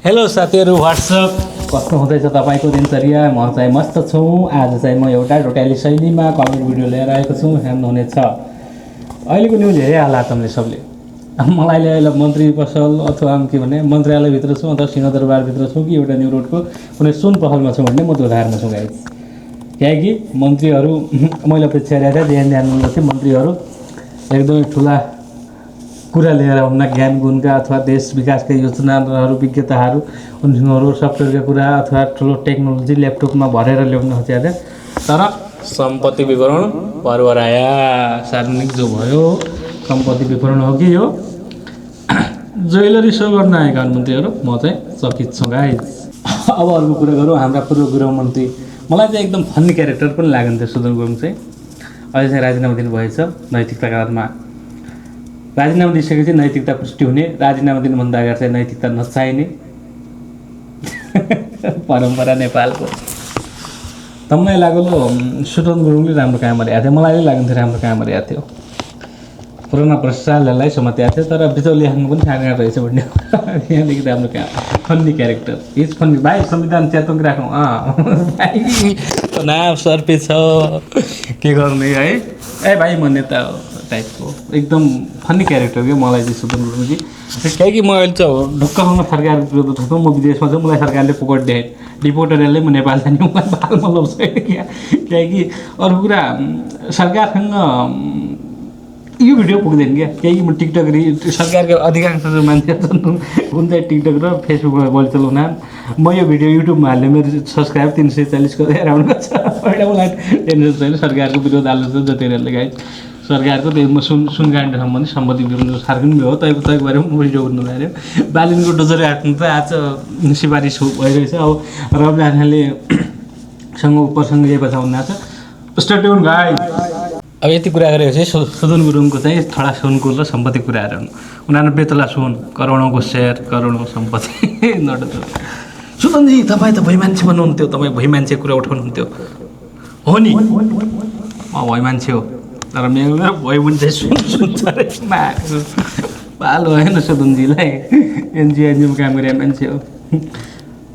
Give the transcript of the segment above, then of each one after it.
Hello साथीहरू WhatsApp कस्तो हुँदैछ तपाईँको दिनचर्या म चाहिँ मस्त छु। आज चाहिँ म एउटा ढोटाली शैलीमा कमेडी भिडियो लिएर आएको छु। हेर्नुहुनेछ अहिलेको न्युज हेरिहाल्ला तपाईँले सबले। मलाई अहिले मन्त्री पसल अथवा के भने मन्त्रालयभित्र छु अथवा सिंहदरबारभित्र छु कि एउटा न्यु रोडको कुनै सुन पसलमा छु भन्ने म त्यो धारणा छु गाइस। किनकि मन्त्रीहरू मैले अपेक्षा गरेको थिएँ ध्यान थिएँ मन्त्रीहरू एकदमै ठुला कुरा लिएर हुन ज्ञान गुणका अथवा देश विकासका योजनाहरू विज्ञताहरू उनीहरू सफ्टवेयरका कुरा अथवा ठुलो टेक्नोलोजी ल्यापटपमा भरेर ल्याउन खोजेका थिए। तर सम्पत्ति विवरण परवर आया सार्वजनिक जो भयो सम्पत्ति विवरण हो कि यो ज्वेलरी सो गर्न आएका मन्त्रीहरू म चाहिँ चकित छु गाइस। अब अर्को कुरा गरौँ हाम्रा पूर्व गृहमन्त्री मलाई चाहिँ एकदम फन्नी क्यारेक्टर पनि लाग्थ्यो सुदन गुरुङ चाहिँ। अहिले चाहिँ राजीनामा दिनुभएछ नैतिकताका आधारमा। राजीनामा दिइसकेपछि नैतिकता पुष्टि हुने, राजीनामा दिनुभन्दा अगाडि चाहिँ नैतिकता नचाहिने परम्परा नेपालको। तपाईलाई लाग्यो सुदन गुरुङले राम्रो काम गरेको थियो, मलाई लाग्थ्यो राम्रो काम गरेको थियो। पुराना भ्रष्टाचारलाई समातेको थियो तर बिचौलियासँग पनि साँगार रहेछ भन्ने यहाँदेखि राम्रो काम फन्नी क्यारेक्टर हिज फन्नी भाइ संविधान च्यातोक राखौँ भाइ तनाव सर्पे छ के गर्ने है ए भाइ म नेता हो टाइपको एकदम फन्नी क्यारेक्टर क्या मलाई चाहिँ सुदन गुरुङजी। किनकि म अहिले चाहिँ ढुक्कसँग सरकारको विरोध उठाउँछु। म विदेशमा चाहिँ मलाई सरकारले पुगट दिए डिपोर्टरहरूले म नेपाल जाने मलाई बालमा लाउँछ क्या। किनकि अरू कुरा सरकारसँग यो भिडियो पुग्दैन क्या। किनकि म टिकटक सरकारको अधिकांश मान्छे हुन चाहिँ टिकटक र फेसबुकमा बोली चलाउन म यो भिडियो युट्युबमा हाल्ने मेरो सब्सक्राइब 340 को एराउन्ड छ। पहिला मलाई टेन्सन छैन सरकारको विरोध हाल्नु छ जतिहरूले गाइस सरकारको त्यो सुनकाण्ड सम्बन्धी सम्पत्ति विवरण सार्किनु भयो तैको बारेमा भिडियो गर्नु पर्यो। बालिनको डोजर आएको त आज सिफारिस भइरहेछ। अब रवि लाखाले सँग प्रसङ्ग के बचाउनु छ स्टे ट्युन गाइस। अब यति कुरा गरेपछि सुदन गुरुङको चाहिँ थोडा सुनको र सम्पत्ति कुराहरू हुन्। 89 तोला सुन, करोडौँको सेयर, करोडौँ सम्पत्ति नट सुदनजी तपाईँ त भइ मान्छे भन्नुहुन्थ्यो, तपाईँ भइ मान्छे कुरा उठाउनुहुन्थ्यो हो नि। म भइ मान्छे हो तर मेरो भइ मान्छे सुन्छ पालो होइन सुदनजीलाई एनजिओमा काम गरे मान्छे हो।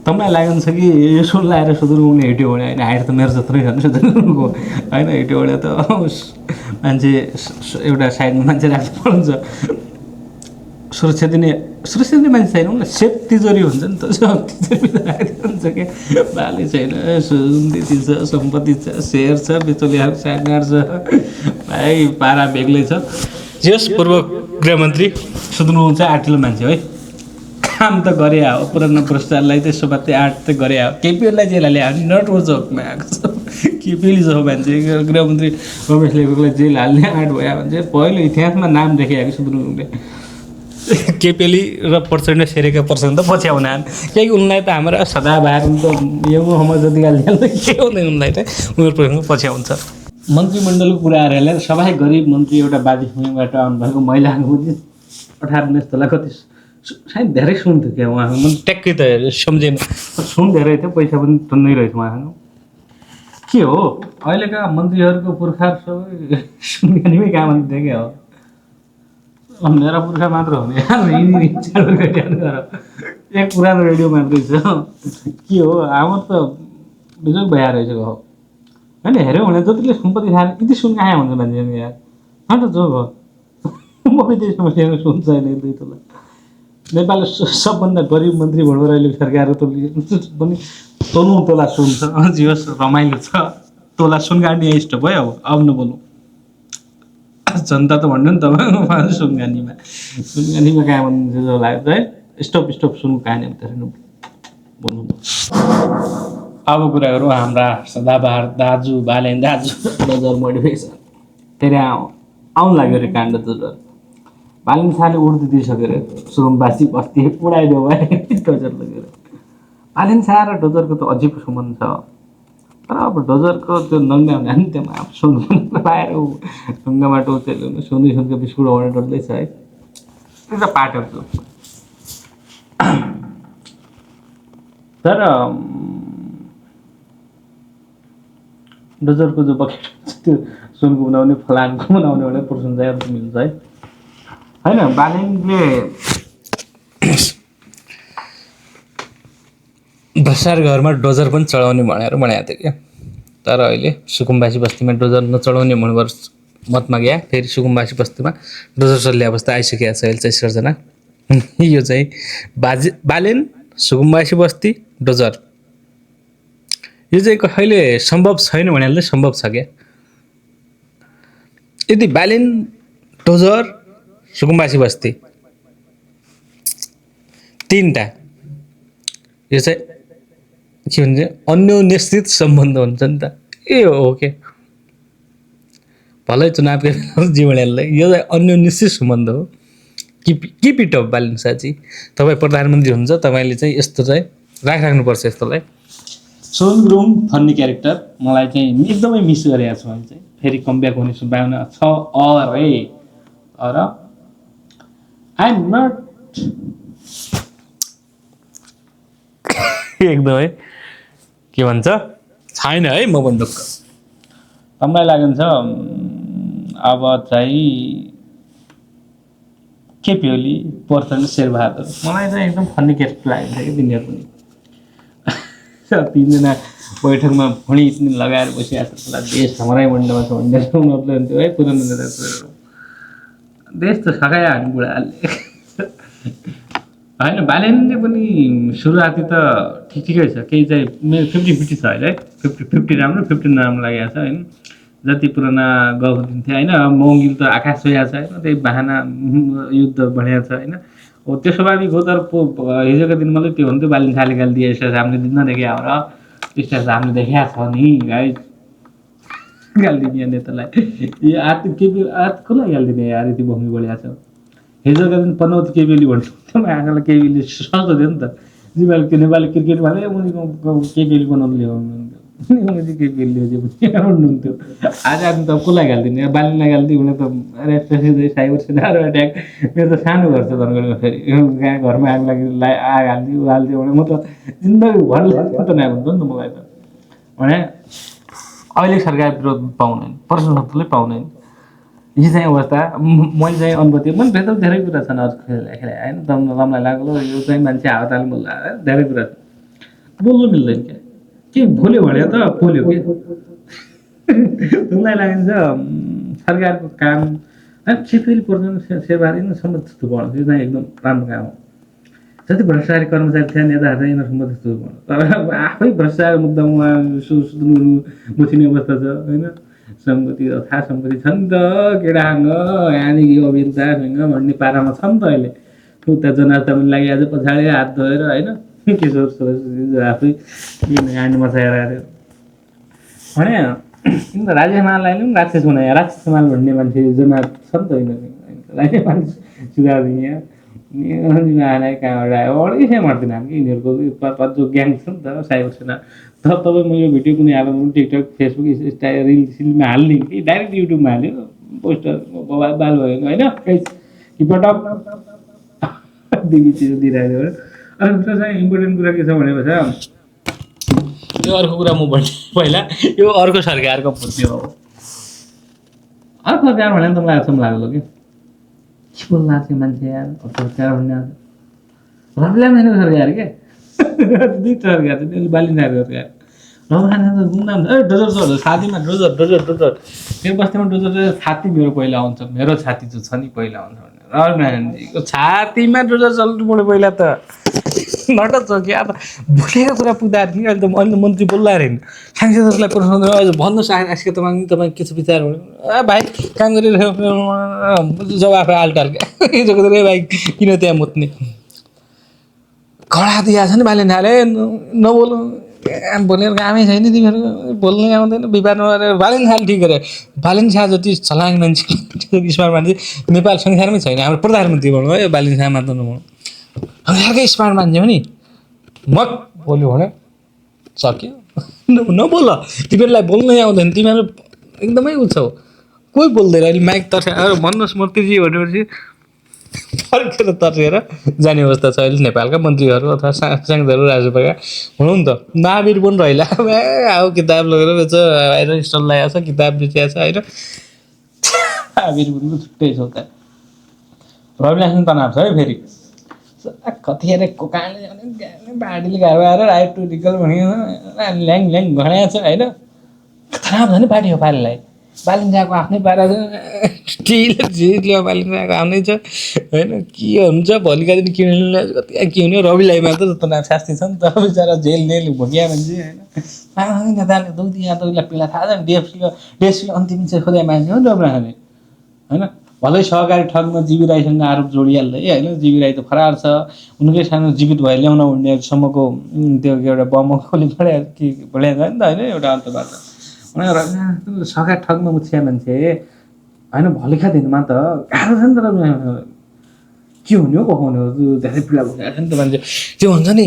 तपाईँलाई लागेको छ कि यो सुन लाएर सुदन गुरुङले हेट्यो भने होइन हाइट त मेरो जत्रै छ नि सुदन गुरुङको होइन हेट्यो भने त मान्छे एउटा साइडमा मान्छे राख्नु पर्छ सुरक्षा दिने मान्छे छैन न सेफ तिजोरी हुन्छ नि त तिजोरी राखिदिन्छ क्या। बाली छैन सुन त्यति छ सम्पत्ति छ सेयर छ बिचौलियाहरू सागार छ भाइ पारा बेग्लै छ। जस पूर्व गृहमन्त्री सुदन गुरुङ चाहिँ आर्टिलो मान्छे है काम त गरे हो पुरानो भ्रष्टाचारलाई त्यसो भए त्यो आर्ट त गरे हो। केपिएललाई जेल हाले हामी नट जोकमा आएको छ केपिएल जो मान्छे गृहमन्त्री रमेश लेखकलाई जेल हाल्ने आर्ट भयो भने चाहिँ पहिलो इतिहासमा नाम देखाएको सुदन गुरुङले। केपिएली र प्रचण्ड सेरेका प्रचण्ड त पछ्याउन किनकि उनलाई त हाम्रो सदाबहार त यो हम जति गाली के हुँदैन उनलाई त उनीहरू प्रसङ्ग पछ्याउँछ। मन्त्रीमण्डलको कुराहरू हेर्दा सबै गरिब मन्त्री एउटा बाजी भूमिबाट आउनुभएको महिलाको 18-19 तोला कति सायद धेरै सुन्थ्यो क्या उहाँको। म ट्याक्कै त सम्झेन सुन धेरै थियो पैसा पनि टन्नै रहेछ उहाँको। के हो अहिलेका मन्त्रीहरूको पुर्खाहरू सबै सुनगानीमै काम हुन्थ्यो क्या हो। मेरा पुर्खा मात्र हो नि एक पुरानो रेडियो मात्रै छ के हो हाम्रो त बिजोग भइरहेको रहेछ हो होइन। हेऱ्यौँ भने जतिले सम्पत्ति खाएर यति सुन कहाँ हुन्छ मान्छे यार अन्त जो भयो म विदेशमा बसेर सुन छैन 2 तोला। नेपालको सबभन्दा गरिब मन्त्री भनौँ अहिले सरकारको पनि 93 तोला सुन छ। जियोस् रमाइलो छ तोला सुन गाडी स्टप भयो। अब नबोलौँ जनता त भन्नु नि तपाईँ सुनगानीमा कहाँ भन्नुहुन्छ जस्तो लाग्छ है स्टप सुनको कहानी बोल्नु। अब कुरा गरौँ हाम्रा सदाबहार दाजु बालेन दाजु डजर मोटिभेसन फेरि आउनु लाग्यो अरे काण्ड डजर बालिन शाहले उर्दू दिइसकेर सुरुङवासी बस्ती उडाइदियो भाइ डजर लगेर। बालिन शाह र डजरको त अजिब सम्बन्ध छ तर अब डजरको त्यो नङ्गा हुने नि त्यहाँ सुन पाएर ढुङ्गामा टोचेर सुनको बिस्कुट आउने डल्दैछ है त्यो त पाटो तर डजरको जो बकेट त्यो सुनको बनाउने फलानको बनाउने भने प्रशंसा मिल्छ है होइन। बालेनले भ्रष्टाचार घरमा डोजर पनि चढाउने भनेर भनेको थियो क्या, तर अहिले सुकुम्बासी बस्तीमा डोजर नचढाउने भनेर मत माग्या, फेरि सुकुम्बासी बस्तीमा डोजर चल्ने अवस्था आइसकेको छ अहिले चाहिँ सिर्जना। यो चाहिँ बालेन सुकुम्बासी बस्ती डोजर, यो चाहिँ कहिले सम्भव छैन भने सम्भव छ क्या। यदि बालेन डोजर सुकुम्बासी बस्ती तीनटा यो चाहिँ के भन्छ अन्योन्यश्चित सम्बन्ध हुन्छ नि त, ए हो के भलै चुनावकै जीवनलाई यो चाहिँ अन्योन्यश्चित सम्बन्ध हो। किप इट अप बालिन साथी, तपाईँ प्रधानमन्त्री हुन्छ, तपाईँले चाहिँ यस्तो चाहिँ राख्नुपर्छ यस्तोलाई। सोन गुरुङ फन्नी क्यारेक्टर मलाई चाहिँ एकदमै मिस गरेको छु अहिले चाहिँ, फेरि कमब्याक हुने सम्भावना छ अरे, तर आई एम नट एकदमै के भन्छ छैन है म पनि ढुक्क। तपाईँलाई लाग्छ अब चाहिँ केपी ओली पर्छन् शेरबहादुर, मलाई चाहिँ एकदम फन्नी क्यारेक्टर लागेको थियो कि तिनीहरू पनि। तिनजना बैठकमा फुँडी लगाएर बसिरहेको छ, देश हाम्रै मण्डलमा छ भन्ने उनीहरूले हुन्थ्यो है पुरानो नेताहरू। देश त सघायो हामी बुढाहरूले होइन। बालेनले पनि सुरुवाती त ठिकै छ, केही चाहिँ मेरो 50-50 छ अहिले है, 50 राम्रो 50 नराम्रो लागेको छ होइन। जति पुराना गहुँ थियो होइन, महँगी त आकाश छोएको छ होइन, त्यही बाहना युद्ध बढेको छ होइन। हो त्यो स्वाभाविक हो, तर हिजोको दिन मलाई त्यो हुन्थ्यो बालिन खाले गाली दिए स्टेज हामीले दिन नदेखे हो र स्टेज हामीले देखाएको छ नि है, गाली दिने नेतालाई यो आर्थिक केपी कसलाई गाली दिने यार, यति महँगी बढेको छ। हिजोका दिन पनौती केपीले भन्थ्यो आँखालाई, केपीले सस्तो थियो नि त जिम्मेवारी, त्यो नेपाली क्रिकेट भने केपीले बनाउनु ल्याउनुहुन्थ्यो, केपीले भन्नुहुन्थ्यो। आज त कसलाई गालिदिने, बालिनलाई गालिदियो भने त अरे साइबर सेनाहरू अट्याक, मेरो त सानो घर छ धनगढीमा, फेरि गाँ घरमा आग लागि आग हालिदियो हालिदियो भने म त जिन्दगी भर त नहुन्थ्यो नि त मलाई त भने। अहिले सरकार विरोध पाउँदैन, प्रश्न सत्ताले पाउँदैन, यो चाहिँ अवस्था मैले चाहिँ अनुभूति मन भेट्दा धेरै कुरा छन् अरू खेला होइन। तपाईँलाई लाग्यो यो चाहिँ मान्छे हावाताली बोल्ला धेरै कुरा छ, बोल्नु मिल्दैन क्या, के भोल्यो भने त पोल्यो के। तपाईँलाई लाग्छ सरकारको काम सिफेरी पर्दैन शेरबहादुरसम्म त्यस्तो पढ्छ, यो चाहिँ एकदम राम्रो काम हो। जति भ्रष्टाचारी कर्मचारी थिए नेताहरू चाहिँ यिनीहरूसम्म त्यस्तो पढ्छ, तर अब आफै भ्रष्टाचार मुद्दामा सुत्नु मुछिने अवस्था छ होइन। सम्पत्ति अथा सम्पत्ति छ नि त केटासँग, यहाँदेखि अभियन्तासँग भन्ने पारामा छ नि त अहिले। उता जनाता पनि लागि आज पछाडि हात धोएर होइन, किशोर सरस्वती आफै ह्यान्ड मचाएर आयो भने किन त राजेमाललाई पनि राक्षस बनायो, राक्षसमाल भन्ने मान्छे जना छ नि त यिनीहरू, राजे मान्छे सुधारिदिने यहाँ कहाँबाट आयो अढै मार्दैन कि यिनीहरूको जो ग्याङ छ नि त साइबर सेना। तर तपाईँ म यो भिडियो कुनै हाल्नु टिकटक फेसबुक इन्स्टा रिलमा हालिदिउँ कि डाइरेक्ट युट्युबमा हाल्यो पोस्टर बाल भयो होइन, कि पटक दिदी चिज दिइरहेको थियो। अर्को कुरा चाहिँ इम्पोर्टेन्ट कुरा के छ भनेपछि यो अर्को कुरा म भन्ने पहिला यो अर्को सरकारको बुद्धि हो। अर्को सरकार भने तपाईँलाई जस्तो लाग्यो कि के बोल्न चाहिँ मान्छे यार, अर्को सरकार भन्ने रबलाई पनि सरकार के दुईवटा सरकार छ, बालिनाको सरकार रमाना गुमनाम डोजर छ छातीमा, डोजर डोजर डोजर मेरो बस्तीमा डोजर छाती मेरो पहिला आउँछ, मेरो छाती जो छ नि पहिला आउँछ भने रमानाजीको छातीमा डोजर चल्नु पऱ्यो पहिला त नट छ क्या। अब भुलेको कुरा पुग्दा थियो अहिले त अहिले मन्त्री बोल्ला अरे सांसदहरूलाई प्रश्न भन्नुहोस् आजको तपाईँ के छ विचार भन्नु भाइ काम गरिरहेको जवाफ आल्टाल क्या हिजोको त रे भाइ किन त्यहाँ मुत्ने कडा दिएको छ नि बाले नाले नबोल्नु बोलेर कामै छैन तिमीहरू, बोल्नै आउँदैन विवाद नगरेर बालिन शाह ठिक गरे। बालिन शाह जति छलाङ मान्छे स्मार्ट मान्छे नेपाल संसारमै छैन, हाम्रो प्रधानमन्त्री भनौँ है बालिन शाह मात्र नभनौँ, अर्कै स्मार्ट मान्छे हो नि मत बोल्यो भने सक्यो। नबोल तिमीहरूलाई बोल्नै आउँदैन, तिमीहरू एकदमै उ छौ, कोही बोल्दैन। अहिले माइक तर्सेर भन्नुहोस् मन्त्रीजी भनेपछि फर्केर तर्सेर जाने अवस्था छ अहिले नेपालका मन्त्रीहरू अथवा सांसदहरू राज्यसभाका हुनु नि त। महावीर पनि रहिला आऊ किताब लगेर रहेछ आएर स्टल लगाएको छ किताब बेचिएको छ होइन, महावीर पनि छुट्टै छ उता रविनाथ तनाव छ है। फेरि कतिखेर कानले बाढीले घर आएर राइट टु रिकल भन्यो ल्याङ ल्याङ घडाएको छ होइन खराब छ नि पार्टी हो पालिलाई बालिन्जाको आफ्नै पारा छ स्टिल बालिन्जाको आफ्नै छ होइन के हुन्छ भोलिका दिन किन्ने कति के हुने रविलाई मात्र जस्तो नाम शास्ति छ नि त बिचरा जेल नेल भोगिया मान्छे होइन नेताले दुध यहाँ तपाईँलाई पिला थाहा छ नि डिएफसीले अन्तिम चाहिँ खोज्या मान्छे हो नि रविराले होइन भलै सहकारी ठगमा जीवी राईसँग आरोप जोडिहाल्दै होइन जीवी राई त फरार छ उनकै सानो जीवित भएर ल्याउन उड्नेसम्मको त्यो एउटा बम खोली बढाएर के बढाएको छ नि त होइन एउटा अन्तर्वार्ता सहकारी ठगमा मुछिया मान्छे होइन भोलिका दिनमा त गाह्रो छ नि त के हुने हो पकाउने हो धेरै पीडा भइरहेको छ नि त मान्छे त्यो हुन्छ नि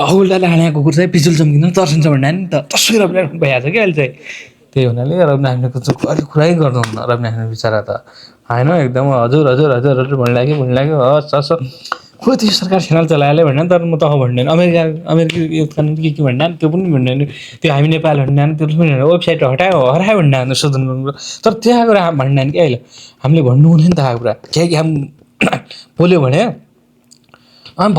अगुल्टाले हानेको कुकुर चाहिँ पिजुल चम्किँदैन तर्सिन्छ भन्दा नि त तसै रविनारायण भइहाल्छ कि अहिले चाहिँ त्यही हुनाले रविनारायणको चाहिँ अलिक कुरै गर्नुहुन्न रविनारायण बिचरा त होइन एकदम हजुर हजुर हजुर हजुर भन्नु लाग्यो हस् हस् खोइ त्यो सरकार सेनाल चलाइहाल्यो भन्ने तर म त भन्दैन अमेरिकी के भन्ने त्यो पनि भन्दैन त्यो हामी नेपाल भन्ने त्यो पनि वेबसाइट हरायो भन्ने शोधन गर्नु तर त्यहाँ गएर भन्ने कि अहिले हामीले भन्नु हुने नि त आएको कुरा किनकि हामी बोल्यो भने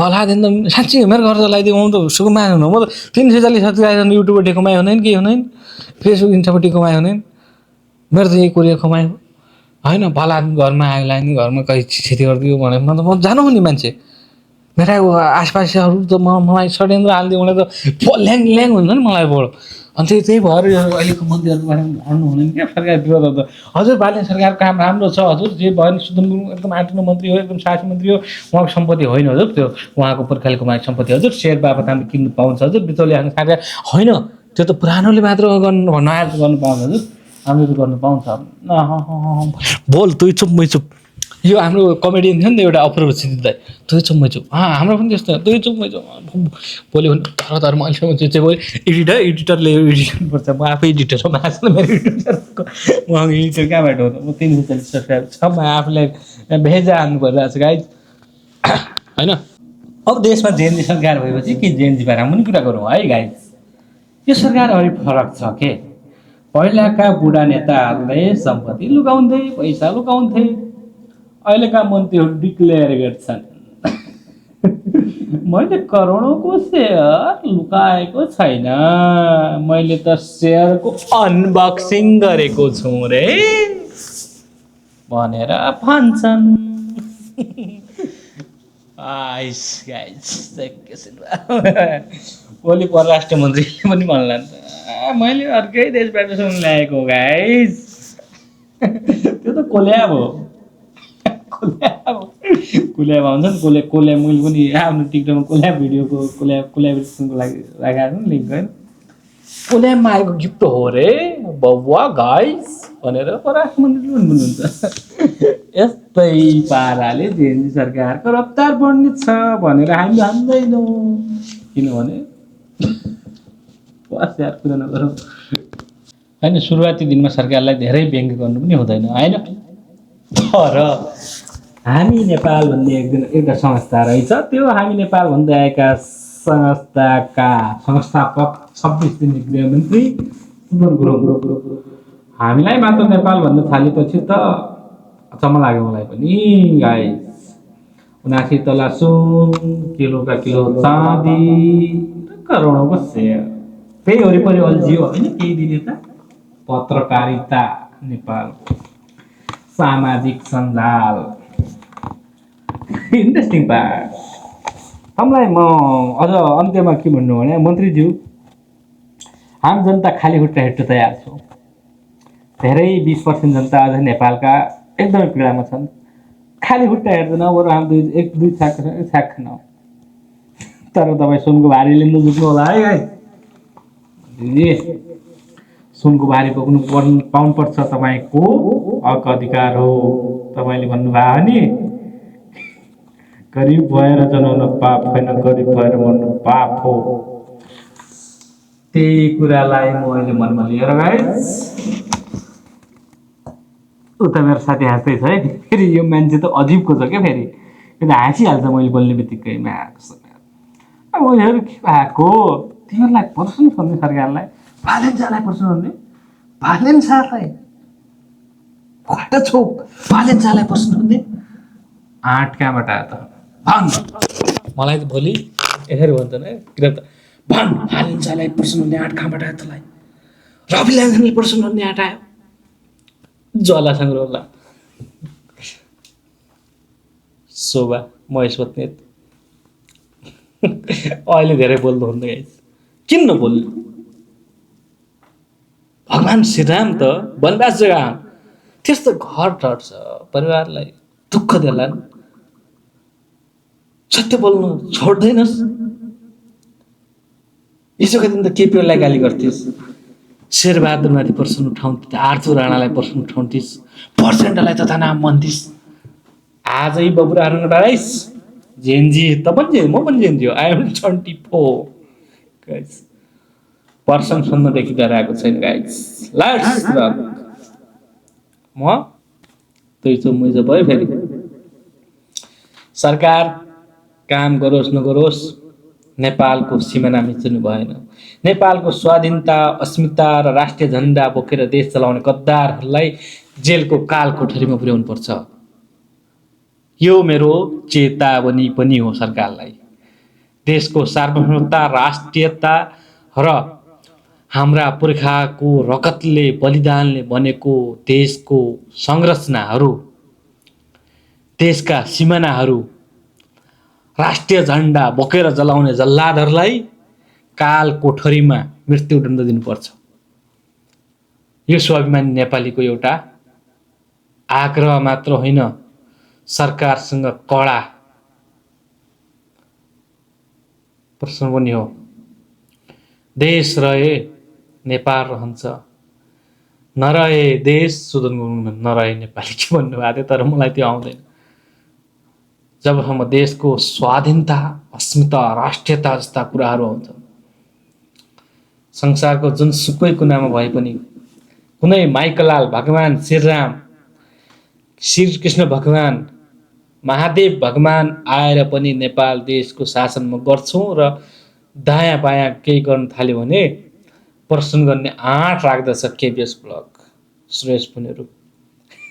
भलादेखि त साँच्चै मेरो घर चलाइदिउँ म त सुकुमाए हुनु म त 340 सब्सक्राइबर युट्युबबाट कमायो हुँदैन केही हुँदैन फेसबुक इन्स्टापट्टि कमायो हुँदैन मेरो त यही कोरिया कमायो होइन भला घरमा आयो नि घरमा कहीँ क्षति गरिदियो भने म जानु नि मान्छे मेरा आसपासहरू त मलाई षड्यन्त्र हालिदियो मलाई त ल्याङ ल्याङ हुन्छ नि मलाई बडो अनि त्यही भएर अहिलेको मन्त्रीहरूको बारेमा भन्नु हुँदैन क्या सरकार विरोध त हजुर बालिन सरकारको काम राम्रो छ हजुर जे भयो नि सुदन गुरुङ एकदम आठौँ मन्त्री हो एकदम साथी मन्त्री हो उहाँको सम्पत्ति होइन हजुर त्यो उहाँको पुर्खालीको माग सम्पत्ति हजुर सेयर बापत हामीले किन्नु पाउँछ हजुर बिचौलिया सरकार होइन त्यो त पुरानोले मात्र गर्नु नयाँ गर्नु पाउँछ हजुर हामीले त गर्नु पाउँछ बोल तुई चुप मै चुप यो हाम्रो कमेडियन थियो नि त एउटा अपूर्व दाइ तुई चुप मै चुप हाम्रो पनि त्यस्तो तुई चुप मै चुप बोल्यो भने तर अहिलेसम्म चाहिँ बोल्यो एडिटरले एडिट गर्नुपर्छ म आफै एडिटर हो मासु मेरो एडिटरको उहाँको एडिटर कहाँबाट हो म 340 सब्सक्राइबर छ म आफूलाई भेजा हान्नु परिरहेको छ गाइज होइन अब देशमा जेएनजी सरकार भएपछि के जेएनजी बारेमा पनि कुरा गरौँ है गाइज यो सरकार अलिक फरक छ के पहिलाका बुढा नेताहरूले सम्पत्ति लुकाउँथे पैसा लुकाउँथे अहिलेका मन्त्रीहरू डिक्लेयर गर्छन् मैले करोडौँको सेयर लुकाएको छैन मैले त सेयरको अनबक्सिङ गरेको छु रे भनेर भन्छन् भोलि परराष्ट्र मन्त्रीले पनि भन्लान् मैले अर्कै देशबाट सुन ल्याएको गाइस त्यो त कोल्याब हो कोल्याब हुन्छ नि कोल्याब मैले पनि आफ्नो टिकटकमा कोल्याब भिडियोको कोल्याबरेसनको लागि राखेको नि लिङ्क होइन कोल्याबमा आएको गिफ्ट हो रे बब्वा गाइस भनेर परराष्ट्र मन्त्रीले पनि भन्नुहुन्छ यस्तै पाराले जेएनजी सरकारको रफ्तार बढ्ने छ भनेर हामी भन्दैनौँ किनभने बस यार कुरा नगरौँ होइन सुरुवाती दिनमा सरकारलाई धेरै व्यङ्ग्य गर्नु पनि हुँदैन होइन तर हामी नेपाल भन्ने एउटा संस्था रहेछ त्यो हामी नेपाल भन्दै आएका संस्थाका संस्थापक 26 दिने गृहमन्त्री सुदन गुरुङ हामीलाई मात्र नेपाल भन्न थालेपछि त अचम्म लाग्यो मलाई पनि गाइस 79 तला सुन किलोका किलो चाँदी करोडौँको सेयर त्यही वरिपरि अल्झियो होइन केही दिने त पत्रकारिता नेपालको सामाजिक सञ्जाल इन्ट्रेस्टिङ पार्ट तपाईँलाई म अझ अन्त्यमा के भन्नु भने मन्त्रीज्यू आम जनता खाली खुट्टा हेर्न तयार छौँ धेरै 20% जनता अझ नेपालका एकदमै पीडामा छन् खाली खुट्टा हेर्दैन बरु हामी एक दुई छाक खान तर तपाईँ सुनको भारीले नझुक्नु होला है दिदी सुनको भारी बोक्नु पाउनुपर्छ तपाईँको हक अधिकार हो तपाईँले भन्नुभयो नि गरिब भएर जनाउन पाप होइन गरिब भएर मर्नु पाप हो त्यही कुरालाई म अहिले मनमा लिएर गाइस उता मेरो साथी हाँस्दै छ है फेरि यो मान्छे त अजिबको छ क्या फेरि किन हाँसिहाल्छ मैले बोल्ने बित्तिकै मैले के भएको तिमीहरूलाई पर्छ नि भन्ने सरकारलाई भालेन्सालाई पर्छ भन्ने भालेन्सालाई घाटा छोप भालेन्सालाई पर्छ भन्ने आँट कहाँबाट आयो त मलाई त भोलि यसरी भन्छ नि किन त भन हालिन्छलाई प्रश्न भन्ने आँट कहाँबाट आयो तँलाई रविले प्रश्न भन्ने आँट आयो ज्वालासँग रोला शोभा महेश पत्नीत अहिले धेरै बोल्नु हुन्न गाइस किन नबोल्नु भगवान् श्रीराम त वनवास जग्गा त्यस्तो घर टर्छ परिवारलाई दुःख देलान् सत्य बोल्नु छोड्दैनस् हिजोका दिन त केपीओलाई गाली गर्थ्यस् शेरबहादुरमाथि प्रश्न उठाउँथे आर्थर राणालाई प्रश्न उठाउँथिस् पर्सेन्टलाई तथा नाम भन्थिस् आजै बबुरा राइस जेएनजी त पनि म पनि जेएनजी हो आई एम 24 गाइस पर्सन सुन्नदेखि डर आएको छैन गाइस लेट्स रक म त्यही मुइजो भयो फेरि सरकार काम गरोस् नगरोस् नेपालको सिमाना मिच्नु भएन नेपालको स्वाधीनता अस्मिता र राष्ट्रिय झण्डा बोकेर देश चलाउने गद्दारहरूलाई जेलको काल कोठरीमा पुर्याउनु पर्छ यो मेरो चेतावनी पनि हो सरकारलाई देशको सार्वभौमता राष्ट्रियता र हाम्रा पुर्खाको रगतले बलिदानले बनेको देशको संरचनाहरू देशका सिमानाहरू राष्ट्रिय झण्डा बोकेर जलाउने जल्लादहरूलाई काल कोठरीमा मृत्युदण्ड दिनुपर्छ यो स्वाभिमानी नेपालीको एउटा आग्रह मात्र होइन सरकारसँग कडा प्रश्न पनि हो देश रहे नेपाल रहन्छ नरहे देश सुदन गुरुङ नरहे नेपाली के भन्नुभएको थियो तर मलाई त्यो आउँदैन जबसम्म देशको स्वाधीनता अस्मिता राष्ट्रियता जस्ता कुराहरू आउँछन् संसारको जुनसुकै कुनामा भए पनि कुनै माइकलाल भगवान श्रीराम श्रीकृष्ण भगवान महादेव भगवान आएर पनि नेपाल देशको शासन म गर्छु र दायाँ बायाँ केही गर्न थाल्यो भने प्रश्न गर्ने आँट राख्दछ केबिएस ब्लक सुरेश पुनेरू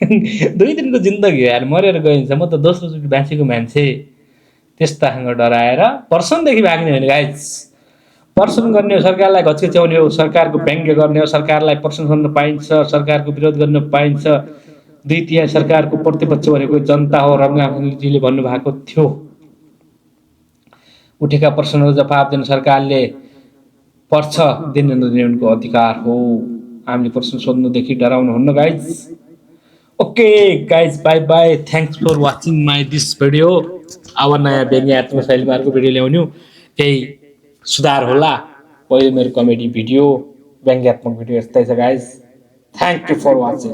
2 दिनको जिन्दगी यार मरेर गइन्छ म त दोस्रो चोटि बाँचेको मान्छे त्यस्तासँग डराएर पर्सनदेखि भाग्ने होइन गाइस पर्सन गर्ने हो सरकारलाई घचघच्याउने हो सरकारको व्यङ्ग्य गर्ने हो सरकारलाई पर्सन गर्न पाइन्छ सरकारको विरोध गर्न पाइन्छ 2/3 सरकारको प्रतिपक्ष भनेको जनता हो रङ्गाजीले भन्नुभएको थियो उठेका प्रश्नहरू जवाफ दिन सरकारले पर्छ दिन निर्णयको अधिकार हो हामीले प्रश्न सोध्नुदेखि डराउनु हुन्न guys okay guys bye bye thanks for watching my this video अब नयाँ व्यङ्ग्यात्मक शैलीमाको भिडियो ल्याउनु केही सुधार होला पहिले मेरो कमेडी भिडियो व्यङ्ग्यात्मक भिडियो यस्तै छ guys thank you for watching